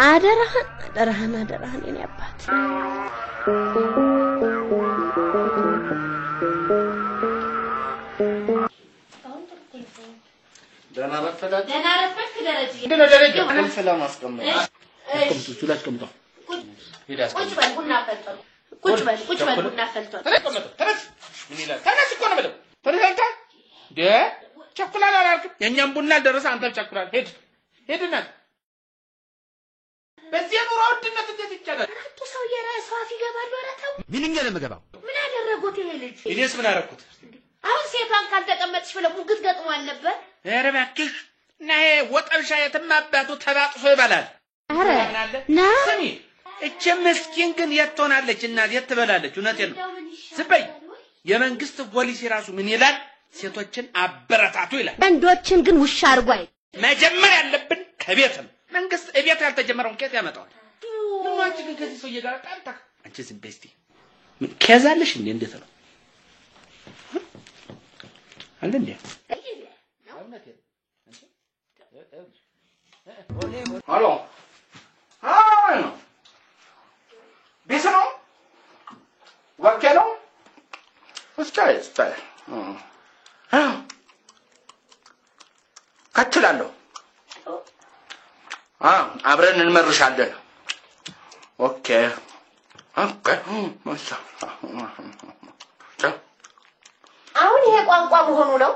አደራህን አደራህን አደራህን የኔ አባት። ደህና ረፈዳችሁ? ደህና ረፈድክ ደረጀ። ምንድን ነው ደረጀ? ቁልፍ ለማስቀመጥ አስቀምጡ፣ እሱ ላይ አስቀምጠው። ሂድ ቁጭ አስቀምጠው። በል ቡና ፈልቷል። ቁጭ በል ቁጭ በል ቡና ፈልቷል። ተነስ፣ ቀመጠው፣ ተነስ። ምን ይላል? ተነስ እኮ ነው የምለው። ተነስ አንተ። እንዴ ቸኩላል አላልክም? የእኛም ቡና አልደረሰ፣ አንተም ቸኩላል። ሂድ ሂድና በዚህ የኑሮ ውድነት እንዴት ይቻላል? አራቱ ሰውዬ ሰው አፍ ይገባሉ። ኧረ ተው። ምንኛ ነው የምገባው? ምን አደረጉት ይሄ ልጅ? እኔስ ምን አደረኩት? አሁን ሴቷን ካልተቀመጥሽ ብለው ሙግት ገጥሞ አልነበር? ኧረ እባክሽ እና ይሄ ወጠብሻ የትም አባቱ ተባጥሶ ይበላል። ኧረ ምን አለ? ና ስሚ፣ እቺ ምስኪን ግን የት ትሆናለች? እናት የት ትበላለች? እውነቴን ነው። ዝም በይ። የመንግስት ፖሊሲ ራሱ ምን ይላል? ሴቶችን አበረታቱ ይላል። ወንዶችን ግን ውሻ አድርጎ አይ መጀመር ያለብን ከቤት ነው። መንግስት እቤት ያልተጀመረውን ከየት ያመጣዋል? ምን አንቺ ግን ከዚህ ሰውዬ ጋር በጣም አንቺ ዝም በይ እስቲ። ምን case አለሽ እንዴ? እንዴት ነው አለ እንዴ? ሄሎ አይ ቤት ነው ወኬ ነው እስታይ እስታይ ከችላለሁ። አብረን እንመርሻለን። okay okay። አሁን ይሄ ቋንቋ መሆኑ ነው።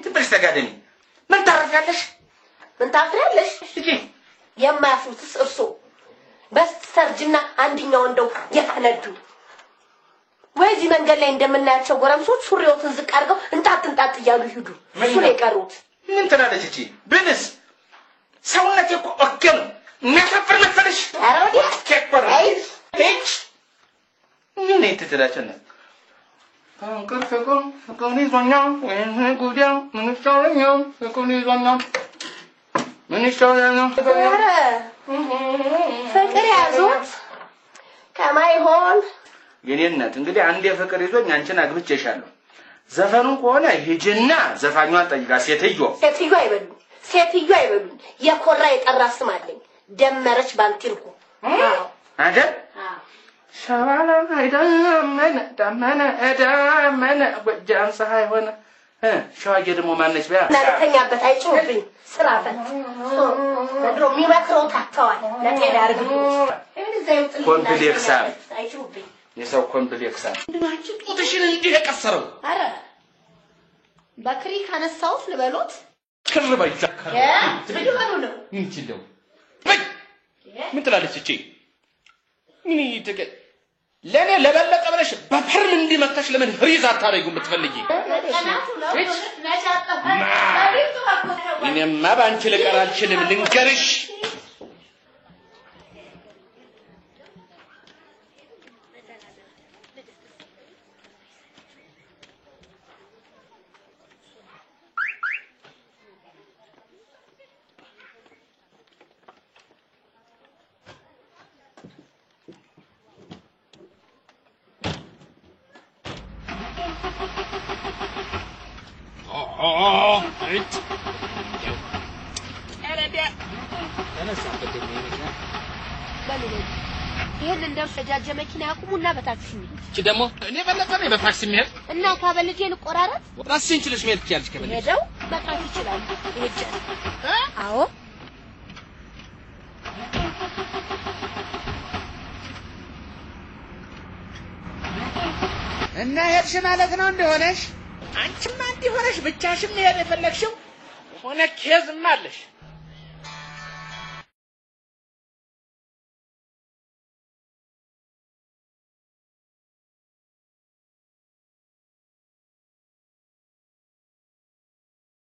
ትንሽ ተጋደሚ። ምን ታረፊያለሽ? ምን ታፍሪያለሽ? የማያፍሩትስ እርሶ በስተርጅና አንድኛው እንደው የፈነዱ ወይ እዚህ መንገድ ላይ እንደምናያቸው ጎረምሶች ሱሪዎትን ዝቅ አድርገው እንጣጥ እንጣጥ እያሉ ይሂዱ። እሱ ነው የቀሩት። ምን ትላለች እቺ? ብንስ ሰውነቴ እኮ okay ነው። የሚያሳፍር መሰለሽ? ኧረ ወዲያ። okay እኮ ነው። አይ ሂጅ። ምን ትትላቸው ነው? ፍቅር ፍቅር ፍቅር ይዞኛል ወይኔ ጉዴ ምን ይሻለኛል? ፍቅር ይዞኛል ምን ይሻለኛል? ኧረ ፍቅር ያዞት ከማይሆን የኔ እናት እንግዲህ አንዴ ፍቅር ይዞኝ አንቺን አግብቼሻለሁ። ዘፈኑ ከሆነ ሂጂና ዘፋኟን ጠይቃ። ሴትዮ ሴትዮ አይበሉኝ፣ ሴትዮ አይበሉኝ። የኮራ የጠራ ስም አለኝ፣ ደመረች ባንቲርኩ። አይደል? አዎ። ሸባላ ዳመነ ዳመነ ዳመነ ጎጃም ፀሐይ ሆነ። ሸዋዬ ደግሞ ማነች? በያ እና ልተኛበት፣ አይጮህብኝ። ስራ ፈት ዘንድሮ የሚመክረው ታጥተዋል። ለጤና ያርግልኝ። complex አለ። አይጮህብኝ። የሰው complex አለ። አንቺ ጡትሽን እንዲህ የቀሰረው ኧረ በክሪ ካነሳሁት ልበሎት ክር በይ ምን ሆኑ ነው? ምን በይ ምን ትላለች እቺ? ምን ይደገ ለኔ ለበለጠ ብለሽ በ perm እንዲመታሽ ለምን freeze አታደርጊውም ብትፈልጊ? እኔማ በአንቺ ልቀር አልችልም፣ ልንገርሽ። በሉ በሉ፣ ይህን እንደው ሰጃጀ መኪና ያቁሙና በታክሲ እንሂድ። እቺ ደግሞ እኔ በለጠ ነኝ በታክሲ የሚሄድ እና ካበልጄ ልቆራረጥ ራስሽን ችለሽ መሄድ ትችያለሽ ከበለጠ። ሄደው መጥራት ይችላሉ። ሄጃለሁ። አዎ እና ሄድሽ ማለት ነው እንደሆነሽ። አንቺማ እንዲህ ሆነሽ ብቻሽን መሄድ የፈለግሽው የሆነ case ማ አለሽ።